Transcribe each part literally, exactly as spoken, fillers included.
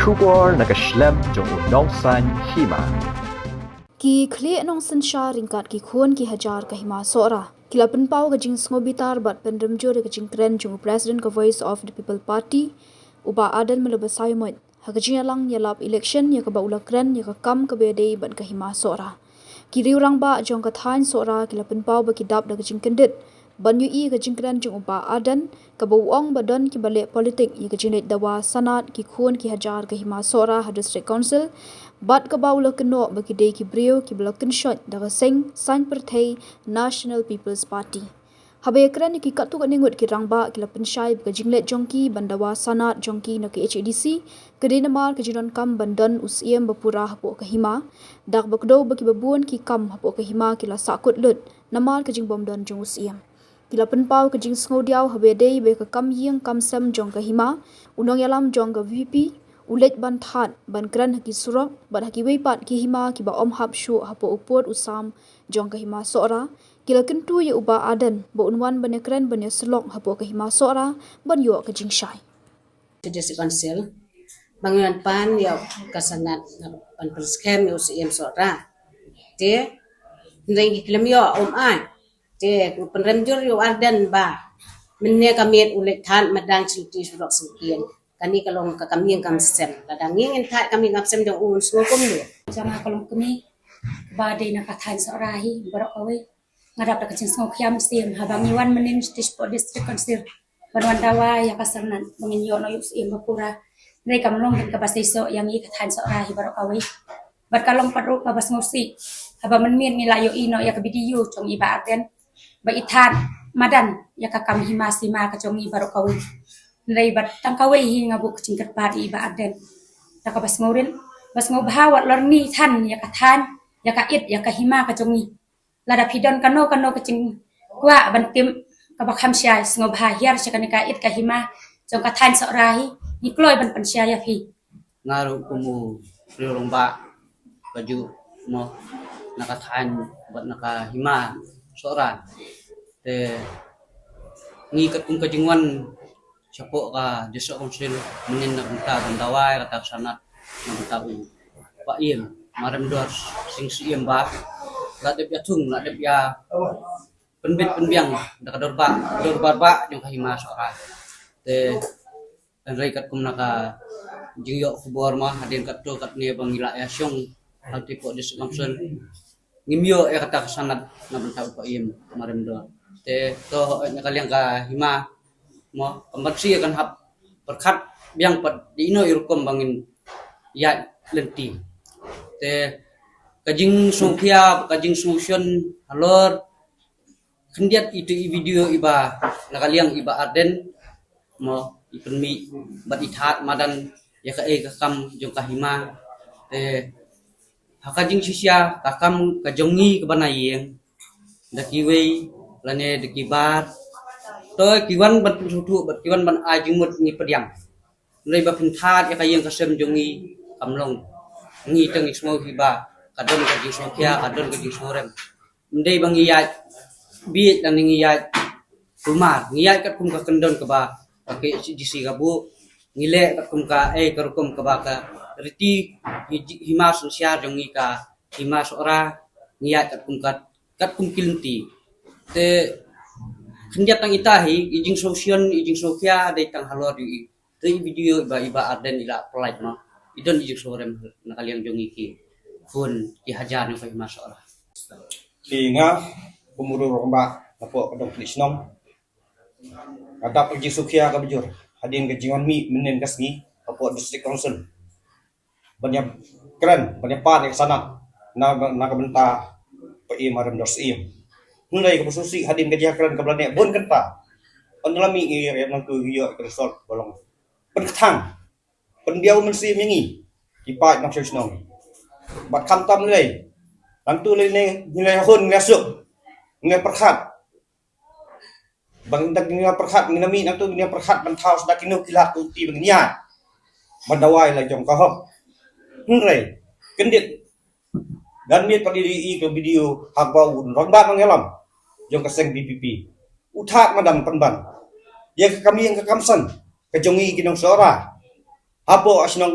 Khubor na ka shlem jong u nongsaiñ hima. Ki khlieh nongsynshar ryngkat ki khun ki hajar ka hima Sohra ki la pynpaw ka jingsngewbitar bad pynrem jur ïa ka jingkren jong u President ka Voice of the People Party, u Bah Ardent Miller Basaiawmoit, ha ka jingïalang ïalap election ïa kaba u la kren ïa ka kam kaba ïadei bad ka hima Sohra. Ki riew rangbah jong ka thaiñ Sohra ki la pynpaw ba ki dap da ka jingkyndit ban ïohi ïa ka jingkren jong u Bah Ardent, kaba u ong ba don kiba leh politik ïa ka jingleit dawa sanad ki khun ki hajar ka hima Sohra ha District Council, bad kaba u la kynnoh ba ki dei ki briew kiba la kynshoit da ka seng saiñ pyrthei National People's Party. Haba ïakren ïa ki katto katne ngut ki rangbah ki la pynshai ba ka jingleit jong ki ban dawa sanad jong ki na ka H A D C ka dei namar ka jingdonkam ban don u Syiem ba pura hapoh ka hima, da kaba kdew ba kiba bun ki kam hapoh ka hima ki la sahkut lut namar ka jingbym don jong u Syiem. Ki la pynpaw ka jingsngewdiaw haba ïadei bad ka kam ïing kam sem jong ka hima, u nongïalam jong ka V P P u leit ban thad ban kren ha ki surok bad ha kiwei pat ki hima kiba ym hap shuh hapoh u pud u sam jong ka hima Sohra, ki la kyntu ïa u Bah Ardent ba un wan ban ïakren ban ïasyllok hapoh ka hima Sohra ban ïoh ka jingshai. District Council ba ngi wan pan ïa ka sanad ban pynskhem ïa u Syiem Sohra. Te hynrei ngi khlem ïoh, um ai. Te u pynrem jur ïa u Ardent ba mynne ka miet u leit thad madan sha lynti surok syngkien. Kane ka long ka kam ïing kam sem. Lada ngi ngin thad kam ïing kam sem jong u, un sngew kumno? Jong nga ka long kmie ba dei na ka thaiñ Sohra hi baroh kawei. Nga dap da ka jingsngewkhia mynsiem haba ngi wan mynnin sha District Council ban wan dawa ïa ka sanad ba ngin ïoh noh ïa u Syiem ba pura. Hynrei kam long kin kaba seisoh ïa ngi ka thaiñ Sohra hi baroh kawei. Bad ka long pat ruh kaba sngewsih haba mynmiet ngi la ïohi noh ïa ka video jong i Bah Ardent ba i thad madan ïa ka kam hima sima ka jong ngi baroh kawei. Hynrei bad tang kawei hi nga buh ka jingkyrpad ïa i Bah Ardent da kaba sngewrit ba sngewbha wat lorni than ïa ka thaiñ, ïa ka ïit, ïa ka hima ka jong ngi. Lada phi don kano kano ka jingkwah ban tip kaba kham shai, sngewbha hiar sha kane ka ïit ka hima jong ka thaiñ Sohra hi, ngi kloi ban pynshai ïa phi. Nga ruh kum u riew rangbah kajuh mo na ka thaiñ bad na ka hima Sohra. Te ngi katkum ka jingwan shapoh ka District Council mynnin na ka bynta ban dawa ïa kata ka sanad na ka bynta u Bah Ïem Marem Dor Sing Syiem ba la dep ïathung, la dep ïa pynbit pynbiang da ka dorbar, dorbar bah jong ka hima Sohra. Te hynrei katkum na ka jingïoh khubor ma hadien katto katne ba ngi la ïa shong ha District Council, ngim ïoh ïa kata ka sanad na bynta u Bah Ïem Marem Dor. Te to na ka liang ka hima mo kam bansi kan hap pyrkhat biang pat dei ino i rukom ba ngin ïaid lynti. Te ka jingsngewkhia, ka jingsngewshon halor khyndiat ito i video iba na ka liang i Bah Ardent mo i pynmih bad i thad madan ïa kaei ka kam jong ka hima. Te ha ka jingshisha ka kam ka jong ngi kaba na ïing da kiwei lane da kibar, to ki wan ban pynsngewthuh bad ki wan ban ai jingmut ngi pdiang. Hynrei ba phin thad ïa ka ïing ka sem jong ngi kam long. Ngi tang ngi sngew hi ba ka don ka jingsngewkhia, ka don ka jingsngew rem. Ym dei ba ngi ïaid bieit lane ngi ïaid kulmar, ngi ïaid katkum ka kyndon kaba ka K H A D C ka buh. Ngi leh katkum kaei ka rukom kaba ka riti hi, hima synshar jong ngi ka hima Sohra, ngi ïaid katkum ka, katkum ki lynti. Te khyndiat tang ita hi i jingsngewshon i jingsngewkhia dei tang halor ïa i. Te i video iba, i Bah Ardent i la pynlait ma i don i jingsngewrem na ka liang jong ngi ki khun ki hajar na ka hima Sohra. Te nga kum u riew rangbah napoh ka dong Khliehnong, nga dap ka jingsngewkhia kaba jur hadien ka jingwan mih mynnin ka sngi hapoh District Council ban ïa kren, ban ïa pan ïa ka sanad na, na ka bynta Bah Ïem Marem Dor Syiem. Hynrei kaba sngewsih hadien ka jingkren kaba la neh bun kynta, ynda la mih ngi ïa nangtu ngi ïoh ka result ba long pynkthang, pyndiaw mynsiem ïa ngi ki paid nongshong shnong. Bad khamtam lei, nangtu lei ne ngi lei hun ngi suk ngi pyrkhat. Ba ngi dak ngi pyrkhat ngi na mih nangtu ngi pyrkhat ban thaw sa da kino ki lad ki lynti ba ngi ïaid ban dawa ïa la jong ka hok. Hynrei kyndit, don miet pat ïa i ka video ha kaba u rangbah nongïalam jong ka seng V P P u thad madan pynban ïa ka kam ïing ka kam sem ka jong ngi ki nong Sohra hapoh ka shnong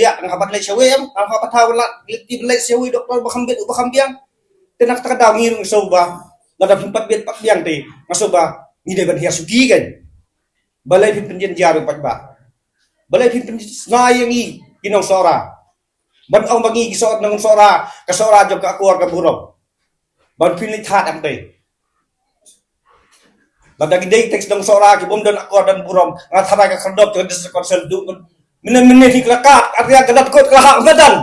thiah, nga hap ban leit shawei em, nga hap ban thaw lad, leit ti leit shawei doktor ba kham bit, ba kham biang. Te na kata ka daw ngi ruh nga sngewbha, lada phim pat bit pat biang te, nga sngewbha ngi dei ban hiar suki kan. Balei phim pynjynjar ïa u paidbah? Balei phim pynsngew ïa ngi ki nong Sohra? Ban ong ba ngi ki Soh-, nong Sohra, ka Sohra jong ka akor ka burom. Ban pynleit hat am te. Lada ki dei teks nong Sohra ki bym don akor don burom, nga tharai ka khyrdop jong ka District Council du. Mynne mynne hi ka la kap, arya ka dat kot ka la hap madan.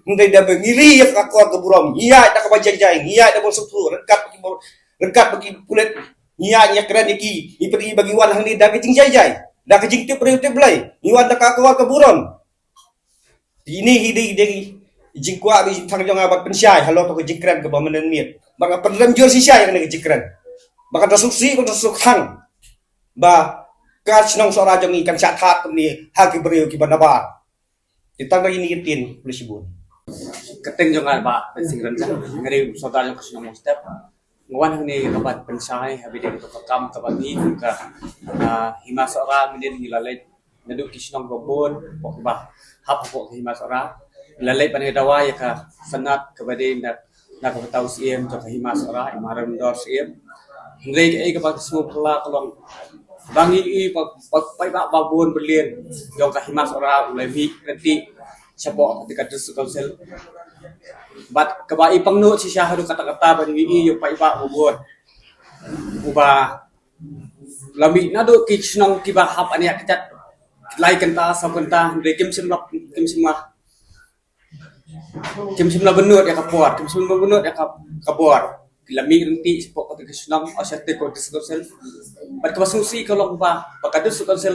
Ngi dei da ba ngi ri ïa ka akor ka burom, ngi ïaid da kaba jai jai, ngi ïaid da ba suthu, ryngkat ba ki bor-, ryngkat ba ki pulit, ngi ïaid ngi kren ïa ki, ngi pyrkhat ba ngi wan hangne da ka jingjai jai, da ka jingtip briew tip Blei, ngi wan da ka akor ka burom. Te ine hi dei, dei jingkwah bad jingthrang jong nga ban pynshai halor to ka jingkren kaba mynnin miet. Ba nga pynrem jur shisha ïa kane ka jingkren. Ba kan da suk sih, kan da suk thang. Ba ka shnong Sohra jong ngi kan shah thad kumne ha ki briew kiba nabar. Te tang da ine i ktien, khublei shibun. Ka kyrteng jong nga Bah Pensing Rynsan, nga dei u sordar jong ka shnong Mawstep. Nga wan hangne ïa ka ban pynshai ha ba dei to ka kam kaba ngi kum ka, ah, Hima Sohra mynnin ngi la leit naduh ki shnong ba bun hapoh kiba hap hapoh ka Hima Sohra. Ngi la leit ban ïa dawa ïa ka sanad kaba dei na, na ka bynta u Syiem jong ka Hima Sohra, i Maharem Dor Syiem. Hynrei kaei kaba sngewphylla ka long ba ngi i ba, ba, ba, ba, ba bun byllian jong ka Hima Sohra u la mih ryntih shapoh kata ka District Council. Bad kaba i pangnud shisha haduh katta katta ba ngi i ïa u paidbah u bun uba la mih naduh ki shnong kiba hap aniah kjat lai kynta saw kynta, hynrei kim shym la, kim shym la, kim shym la bynnud ïa ka por, kim shym la bynnud ïa ka, ka bor. Ki la mih ryntih shapoh kata ka shnong, oh, shapoh kata ka District Council. Bad kaba sngewsih ka long ba, ba ka District Council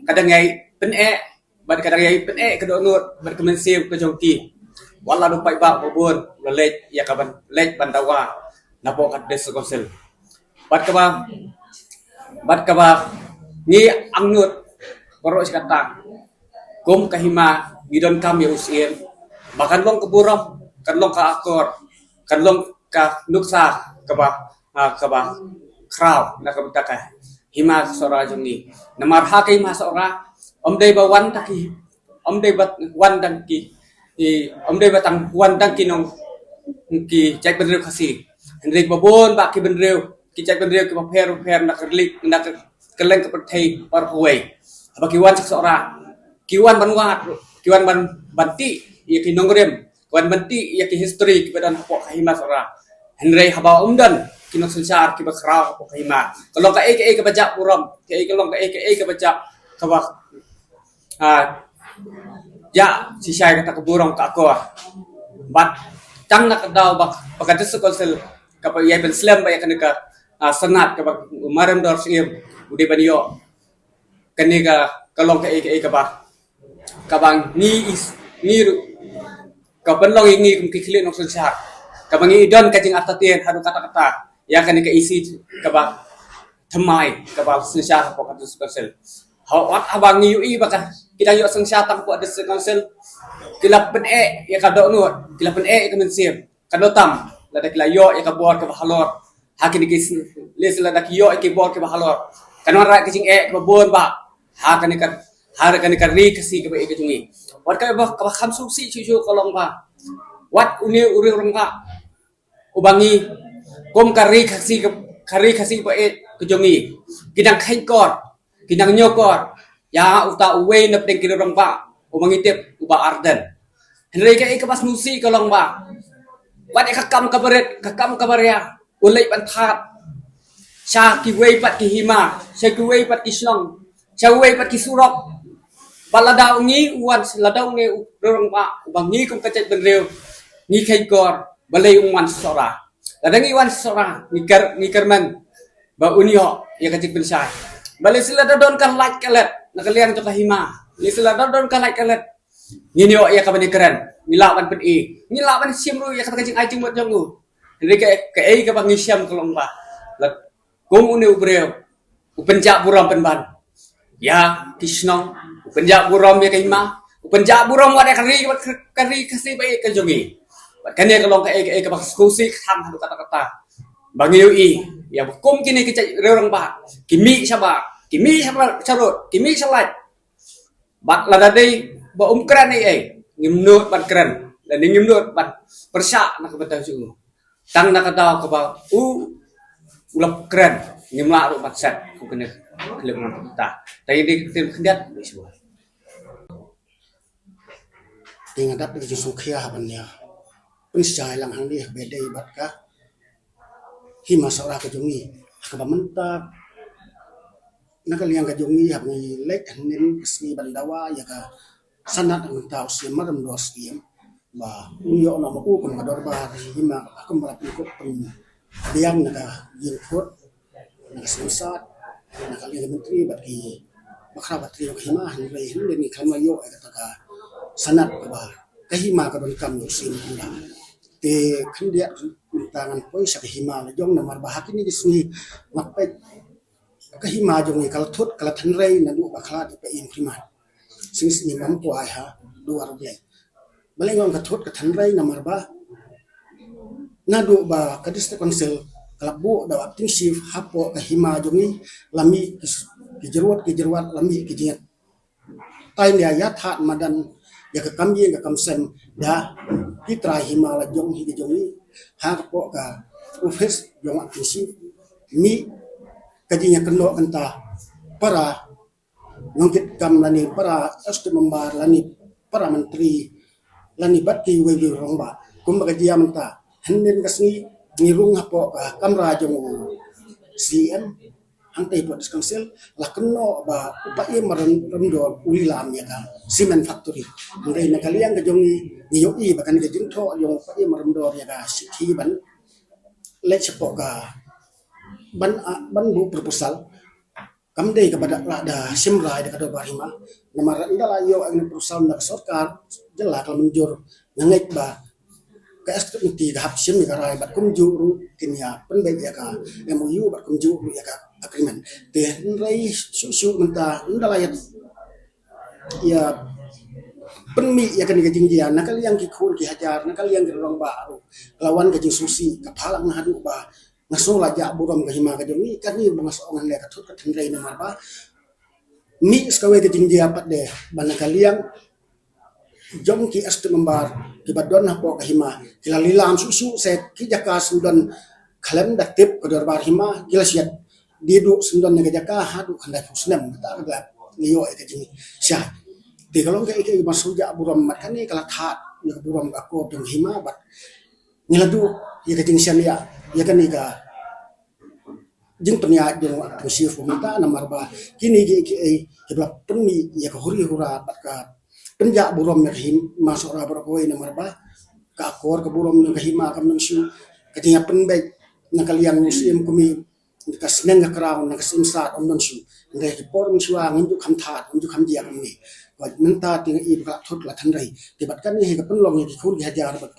ka dang ïai pyneh, bad ka dang ïai pyneh ka dohnud bad ka mynsiem ka jong ki. Wat la u paidbah ba bun u la leit ïa ka ban, leit ban dawa napoh ka District Council. Bad kaba, bad kaba ngi angnud baroh shi katta kum ka Hima ngi donkam ïa u Syiem ba kan long ka burom, kan long ka akor, kan long ka nuksa kaba, ah, kaba khraw na ka bynta ka Hima Sohra jong ngi. Namar ha ka Hima Sohra ym dei ba wan tang ki, ym dei ba wan tang ki, ki, ym dei ba tang wan tang ki nong, ki jaitbynriew Khasi. Hynrei ba bun bah ki bynriew, ki jaitbynriew kiba pher pher na ka ri, na ka kylleng ka pyrthei baroh kawei. Haba ki wan sha Sohra, ki wan ban wad, ki wan ban, ban tih ïa ki nongrim, ki wan ban tih ïa ki history kiba don hapoh ka Hima Sohra. Hynrei haba ym don ki nongsynshar kiba khraw hapoh ka Hima, ka long kaei kaei kaba jah burom, kaei, ka long kaei kaei kaba jah, kaba, ah, jah shisha ïa kata ka burom ka akor. Bad tang na ka daw ba, ba ka District Council kaba ïai pynslem bad ïa kane ka, ah, sanad kaba u Maharem Dor Syiem u dei ban ïoh. Kane ka, ka long kaei kaei kaba, kaba ngi is, ngi ruh, ka pynlong ïa ngi kum ki khlieh nongsynshar. Kaba ngi don ka jingartatien haduh katta katta ïa kane ka issue kaba thymmai kaba synshar hapoh ka District Council. Haba, haba ngi ïohi ba ka, ki dang ïoh synshar tang hapoh District Council, ki la pyneh ïa ka dohnud, ki la pyneh ïa ka mynsiem. Ka dotam lada ki la ïoh ïa ka bor kaba halor. Ha kine ki sn-, lehse lada ki ïoh ïa ki bor kaba halor, kan wanrah ka jingeh kaba bun bah ha kane ka, ha kane ka ri Khasi kaba ïeit ka jong ngi. Wat kaba, kaba kham sngewsih shuh shuh ka long ba wat une u riewrangbah uba ngi kum ka ri Khasi ka, ka ri Khasi ba ïeit ka jong ngi, ki dang kheiñ kor, ki dang ñiewkor ïa uta uwei na pdeng ki riewrangbah uba ngi tip uba Ardent. Hynrei kaei kaba sngewsih ka long ba wat ïa ka kam kaba rit, ka kam kaba ria u leit ban thad sha kiwei pat ki hima, sha kiwei pat ki shnong, sha kiwei pat ki surok. Ba lada u ngi u wan, lada u ngi u riewrangbah uba ngi kum ka jaitbynriew ngi kheiñ kor, balei u wan sha Sohra? Lada ngi wan sha Sohra ngi kyrmen ba un ïoh ïa ka jingpynshai. Balei lehse lada don ka lait ka let na ka liang jong ka hima, lehse lada don ka lait ka let, ngin ïoh ïa kaba ngi kren, ngi lah ban pyni, ngi lah ban shim ruh ïa kata ka jingai jingmut jong u. Hynrei ka, kaei kaba ngi shem ka long ba la kum une u briew u pynjah burom pynban ïa ki shnong, u pynjah burom ïa ka hima, u pynjah burom wat ïa ka ri, ka ri Khasi ba ïeit ka jong ngi. Bad kane ka long kaei kaei kaba sngewsih kthang haduh katta katta. Ba ngi ïohi ïa ba kum kine ki jait riewrangbah ki mih shabar, ki mih shabar sharud, ki mih shalait. Bad lada dei ba um kren ei ei, ngim nud ban kren lane ngim nud ban pyrshah na ka bynta jong u. Tang na ka daw kaba u, u la kren, ngim lah ruh ban set kum kane ka clip ngan ta. Te ïa dei ka ktien khyndiat. Te nga dap da ka jingsngewkhia ha ban ïa pynshai lang hangne ha kaba dei bad ka hima Sohra ka jong ngi, ha kaba mynta na ka liang ka jong ngi haba ngi leit hynnin ka sngi ban dawa ïa ka sanad mynta u Siem Maramdor Syiem, ba un ïoh noh ma u kum ka dorbar hima, kum ba la pynkup pynbiang na ka jingkhot, na ka Syiemshad, na ka liang ka myntri bad ki bakhraw bakhraw ka hima, hynrei hynrei ngi khlem la ïoh ïa kata ka sanad kaba ka hima ka donkam ïa u Siem Maramdor. Te khyndiat mynta ngan poi sha ka hima la jong namar ba ha kine ki sngi nga peit ka hima jong ngi ka la thut ka la tynrei naduh ba khlad ïa ka Im Khrimat. Sngewsih ngam kwai ha duwar U Blei. Balei nga ong ka thut ka tynrei namar ba naduh ba ka District Council ka la buh da u Acting Chief hapoh ka hima jong ngi, la mih ki, ki jyrwat ki jyrwat, la mih ki jingïatai ïa, ïa thad madan ïa ka kam ïing ka kam sem da ki trai hima la jong hi ka jong ngi. Hapoh ka office jong u Acting Chief mih ka jingïakynnoh kynta para nongkitkam lane para executive member lane para myntri lane bad kiwei kiwei rangbah. Kumba ka jia mynta, hynnin ka sngi ngi rung hapoh ka kamra jong u C M hangtei hapoh District Council, la kynnoh ba u Paiem Maram-, Maramdor u lilam ïa ka cement factory. Hynrei na ka liang ka jong ngi, ngi ïohi ba kane ka jingthoh jong u Paiem Maramdor ïa ka shithi ban leit shapoh ka ban, ah, ban buh proposal kam dei kaba da, la da shim rai da ka dorbar hima. Namar ynda la ïoh ïa kane ka proposal na ka sorkar jylla ka la mynjur, nga ngeit ba ka executive committee ka hap shim ïa ka rai bad kumjuh ruh kin ïa pynbeit ïa ka M O U bad kumjuh ruh ïa ka agreement. Te hynrei shuh shuh mynta ynda la ïa, ïa pynmih ïa kane ka jingjia na ka liang ki khun ki hajar, na ka liang ki rangbah ruh ka la wan ka jingsngewsih, ka phalang na haduh ba nga sngew la jah burom ka hima ka jong ngi. Kane ba nga sngew ngan leh ka thut ka tynrei namar ba mih sa kawei ka jingjia pat de ba na ka liang jong ki executive member kiba don hapoh ka hima ki la lilam shuh shuh, se ki jaka shu don khlem da tip ka dorbar hima ki la siat. Dei duh shu don ïa ka jaka haduh khyndai phew snem, kata ka ba ngi ïoh ïa ka jingshai. Te ka long kaei kaei ba sngew jah burom, mat kane ka la thad ïa ka burom ka akor jong ka hima bad ngi la duh ïa ka jingshem ïa, ïa kane ka jingpynïaid jong u Acting Chief mynta namar ba kine kiei kiei kiba la pynmih ïa ka huri hura bad ka pynjah burom ïa ka hima Sohra baroh kawei namar ba ka akor ka burom jong ka hima kam don shuh, ka jingïapynbeit na ka liang u Syiem Kmie, na ka sneng ka kraw, na ka Syiem Shad ym don shuh. Hynrei ki por mynshuwa ngim ju kham thad, ngim ju kham jia kumne. Wat mynta te ngi i ba ka la thut la tynrei. Te bad kane hi ka pynlong ïa ki khun ki hajar bad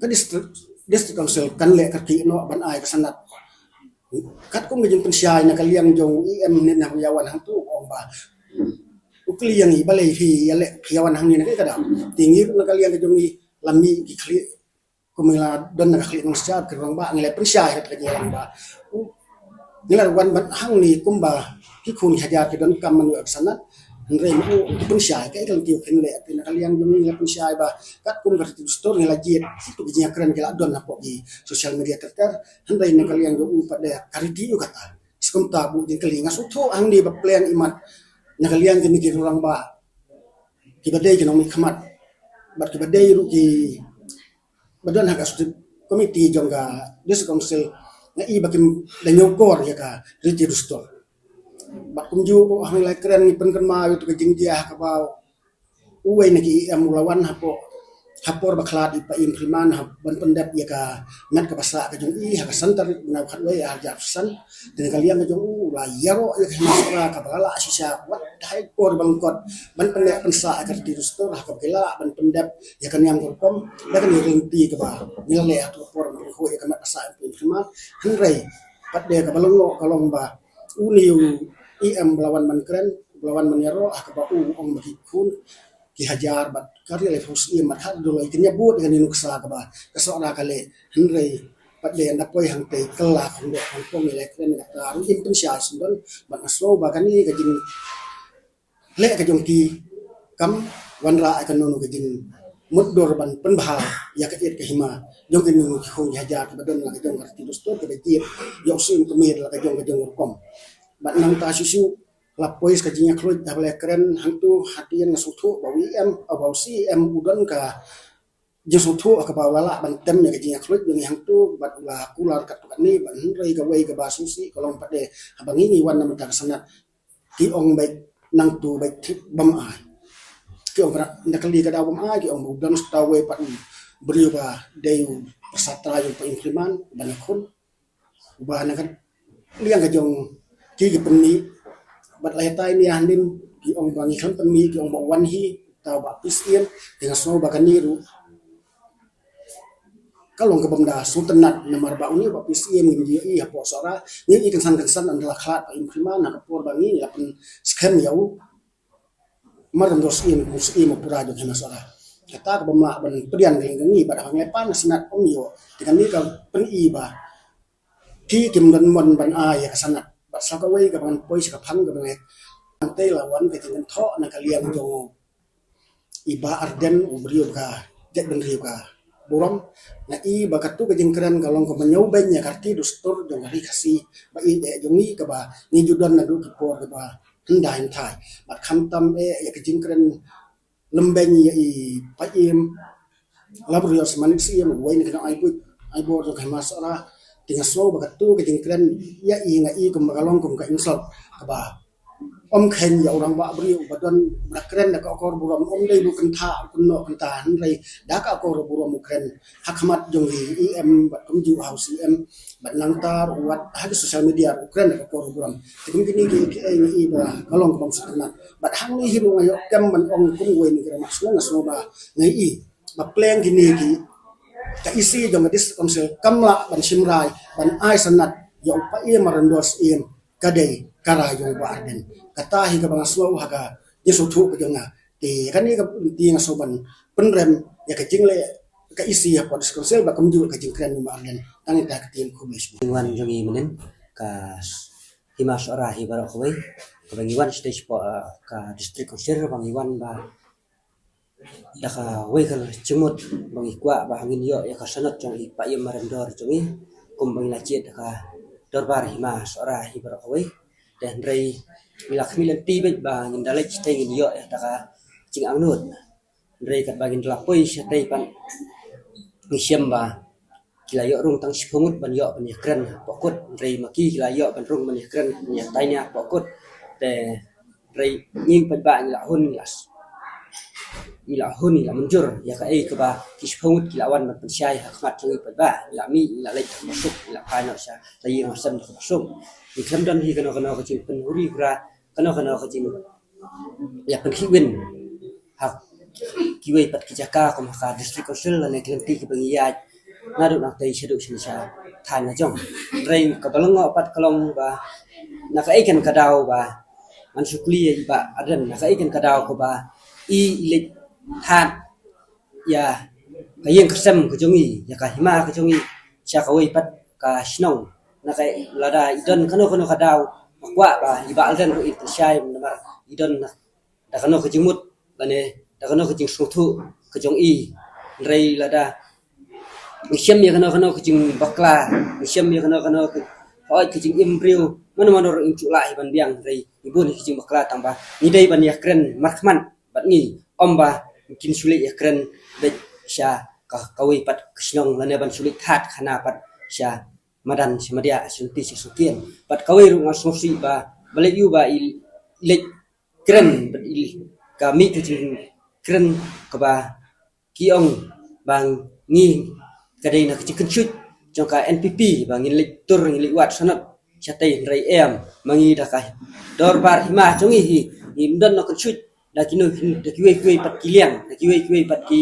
ka district, district council kan leh kyrkieh noh ban ai ka sanad. Katkum ka jingpynshai na ka liang jong u E M ne na u ïawan hangtu, ong ba u kylli ïa ngi balei phi ïaleh, phi ïawan hangne na ka, ka daw. Te ngi ruh na ka liang ka jong ngi la mih ki khlieh, kum ngi la don na ka khlieh nongsiar, ki rangbah, ngi la pynshai ha ka jingïalang ba u, ngi la wan ban hangne kumba ki khun ki hajar ki donkam ban ïoh ka sanad. Hynrei ma u, u pynshai, kaei ka lynti u pynleh. Te na ka liang jong ngi ngi la pynshai ba katkum ka riti dustur ngi la jied kito ki jingkren ki la don hapoh ki social media ter ter. Hynrei na ka liang jong u pat de ka riti u kata. Skumta bu jingkylli, nga sngewthuh hangne ba pleng imat na ka liang kine ki rangbah, kiba dei ki nongmihkhmat bad kiba dei ruh kiba don ha ka executive committee jong ka district council, nga i ba kim da ñiewkor ïa ka riti dustur. Bad kumjuh ruh ha ngi la kren ngi pynkynmaw ïa uto ka jingjia ha kaba uwei na ki E M u la wan hapoh, ha por ba khlad i Paiem Freeman ha ban pyndep ïa ka met kaba sah ka jong i ha ka san tarik u bnai khatwei arhajar arphew san. Te na ka liang ka jong u, u la ïaroh ïa ka Hima Sohra kaba la lah shisha wat ha i por ba lyngkot ban pynneh pynsah ïa ka riti dustur ha kaba ki la lah ban pyndep ïa ka niam ka rukom. Da kane ka lynti kaba ngi la leh ha ka por ba ngi ïaroh ïa ka met ba sah i Paiem Freeman. Hynrei pat de kaba lyngngoh ka long ba une u E M ba la wan ban kren, ba la wan ban ïaroh ha kaba u ong ba ki khun ki hajar bad ka riewphew syiem bad ha ka duloi kin ïa bud ïa kane ka nuksa kaba ka Sohra ka leh. Hynrei pat de ynda poi hangtei kylla khyndiat hangtei ngi leh kren kata ruh im pynshai sngewdon bad nga sngew ba kane ka jingleh ka jong ki kam wanrah ïa kano kano ka jingmutdur ban pynbha ïa ka ïit ka hima jong kine ki khun ki hajar kiba don la ka jong ka riti dustur, kiba jied ïa u syiem kmie la ka jong ka jong ka rukom. Bad nangta shisha la poi ka jingïakhluit, haba la kren hangtu hadien nga sngewthuh ba u E M, ba u C E M u don ka jingsngewthuh ha kaba u la lah ban tem ïa ka jingïakhluit jong ngi hangtu bad u la kular katto katne. Bad hynrei kawei kaba sngewsih ka long pat de haba ngi ngi wan na bynta ka sanad ki ong beit nangtu beit thik bym ai. Ki ong ba na kali ka daw bym ai, ki ong ba u don sa uwei pat u briew ba dei u pyrsad trai jong Paiem Freeman ban ïakhun. Uba na ka liang ka jong ki ki pynmih bad la ïatai ne hangne ki ong ba ngi khlem pynmih, ki ong ba u wan hi, uta u Bah P. Syiem. Te nga sngew ba kane ruh ka long ka bym da sngewtynnat namar ba une u Bah P. Syiem ngim ju ïohi hapoh Sohra, ngi ïohi kynsan kynsan ynda la khlad Paiem Freeman ha ka por ba ngi la pynskhem ïa u. Mar Randor Syiem kum u Syiem u pura jong ka Hima Sohra. Kata ka bym lah ban pdiang ka liang ka ngi bad haba ngi leit pan ka sanad ym ïoh. Te kane ka pyni ba ki kim don mon ban ai ïa ka sanad. Bad sa kawei kaba ngan poi sha ka phang kaba ngan, hangtei la wan ka jingkynthoh na ka liang jong u i Bah Ardent, u briew ka jaitbynriew ka burom. Nga i ba katu ka jingkren ka long kaba ñiewbeiñ ïa ka riti dustur jong ka Ri Khasi ba ïeit eh jong ngi kaba ngi ju don naduh ki por kiba hynda hynthai. Bad khamtam eh ïa ka jingkren lymbeiñ ïa i Paiem Laborious Manik Syiem, uwei na ki nong ai buit ai bor jong ka Hima Sohra. Te nga sngew ba katu ka jingkren ïa i nga i kumba ka long kum ka insult kaba ym kheiñ ïa u rangbah briew uba don, ba kren da ka akor burom, ym dei ba u kynthah u kynnoh kynta, hynrei da ka akor burom u kren ha khmat jong ki E M bad kumjuh ha u C M bad nangta ruh wat ha ki social media ruh u kren da ka akor burom. Te kum kine ki, kiei kiei ba ka long kaba sngewtynnat. Bad hangne hi ruh nga ïoh kem ban ong kum uwei na ki rangbah shnong, nga sngew ba nga i ba pleng kine ki, ka E C jong ka District Council kam lah ban shim rai ban ai sanad ïa u Paiem Randor Syiem, ka dei ka rai jong u Bah Ardent. Kata hi kaba nga sngew ha ka jingsngewthuh ka jong nga. Te kane ka lynti nga sngew ban pynrem ïa ka jingleh ka E C hapoh District Council bad kumjuh ka jingkren u Bah Ardent. Tang ita ka ktien, khublei shibun. Ngi wan jong ngi mynnin ka Hima Sohra hi baroh kawei, kaba ngi wan shatei shapoh, ah, ka District Council, ba ngi wan ba da kawei ka jingmut ba ngi kwah ba ngin ïoh ïa ka sanad jong i Paiem Randor jong ngi, kumba ngi la jied da ka dorbar Hima Sohra hi baroh kawei. Te hynrei ngi la khmih lynti beit ba ngin da leit shatei ngin ïoh ïa kata ka jingangnud. Hynrei katba ngin da la poi shatei pat ngi shem ba ki la ïoh rung tang shiphew ngut ban ïoh ban ïakren hapoh kut, hynrei ma ki ki la ïoh ban rung ban ïakren, ban ïatai nia hapoh kut. Te hynrei ngi paidbah ngi la hun, ngi la s-, ngi la hun, ngi la mynjur ïa kaei kaba ki shiphew ngut ki la wan ban pynshai ha khmat jong ngi paidbah. Ngi la mih, ngi la leit ha kaba suk, ngi la phai noh sha la ïing la sem ha kaba suk. Ngi khlem don hi kano kano ka jingpynhuri hura, kano kano ka jing ïa pynkhih win ha kiwei pat ki jaka kum ha ka District Council lane ki lynti kiba ngi ïaid naduh nangtei shaduh sha thain la jong. Hynrei kaba lyngngoh pat ka long ba na kaei kan ka daw ba ngan shu kylli ïa i Bah Ardent, na kaei kan ka daw kaba i i leit thad ïa ka ïing ka sem ka jong i, ïa ka hima ka jong i sha kawei pat ka shnong? Na kaei, lada i don kano kano ka daw, nga kwah ba i Bah Ardent ruh in pynshai namar i don na da kano ka jingmut lane da kano ka jingsngewthuh ka jong i. Hynrei lada ngi shem ïa kano kano ka jingbakla, ngi shem ïa kano kano ka, hooid, ka jingim briew, mano mano ruh in shu lah hi ban biang, hynrei ngi bun hi ka jingbakla tang ba ngi dei ban ïakren markhmat bad ngi, ym ba kin shu leit ïakren beit sha ka, kawei pat ka shnong lane ban shu leit thad khana pat sha madan sha madiah, sha lynti sha sngewsih. Bad kawei ruh nga sngewsih ba balei ïa ba i leit kren bad i, ka mih ka jingkren kaba ki ong ba ngi, ka dei na ka jingkynshuh jong ka N P P ba ngin leit tur, ngin leit wad sanad shatei, hynrei em, ma ngi da ka dorbar hima jong ngi hi, ngim don na kynshuh da kino, da kiwei kiwei pat ki liang, da kiwei kiwei pat ki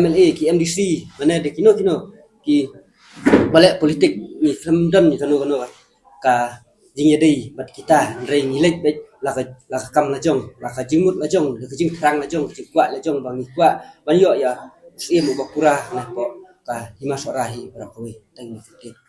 M L A, ki M D C, mane da kino kino kiba leh politik, ngi khlem don ïa kano kano ka jingïadei bad kita, hynrei ngi leit beit la ka, la ka kam la jong, la ka jingmut la jong, la ka jingthrang la jong, ka jingkwah la jong, ba ngi kwah ban ïoh ïa u syiem uba pura na ka hima Sohra hi baroh kawei. Thank you.